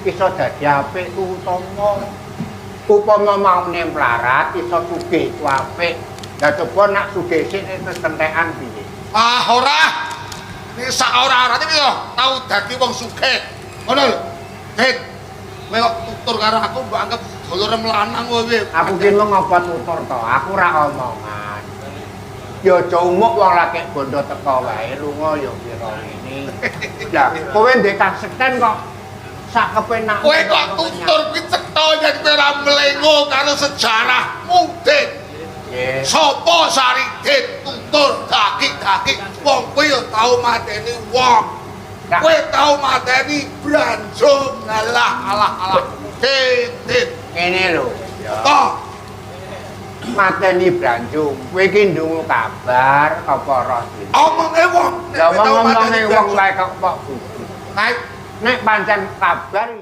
Iso dadi apik ku utama. Upama maune mlarat iso sugih ku apik. Lah coba nak sugih sik terus kentekan piye? Ah, ora. Nek sak ora-orane yo tau dadi wong sugih. Ngono lho. Dit. Kowe kok tutur karo aku mbok anggap dulurem lanang kowe piye? Aku ki mung apa tutur to, aku ora omongan. Ya aja umuk wong lagi bondo teko wae lunga ya pira ngene. Lah, kowe ndek kasekten kok sak kepenak. Kowe kok tutur kuwi cetha yen kowe ora mlengo karo sejarahmu, Dit. Nggih. Sopo Saridin tutur daki-daki wong kowe ya tau mateni wong. Kowe tau mateni Branjung. Alah alah alah. Dit, Dit. Ngene lho. Ya. Toh, Mateni Branjung. Kowe iki ndungu kabar apa roh dhewe? Omonge wong. Lah, ngomong-ngomonge wong wae kok kok. Naik. Nek pancen kabar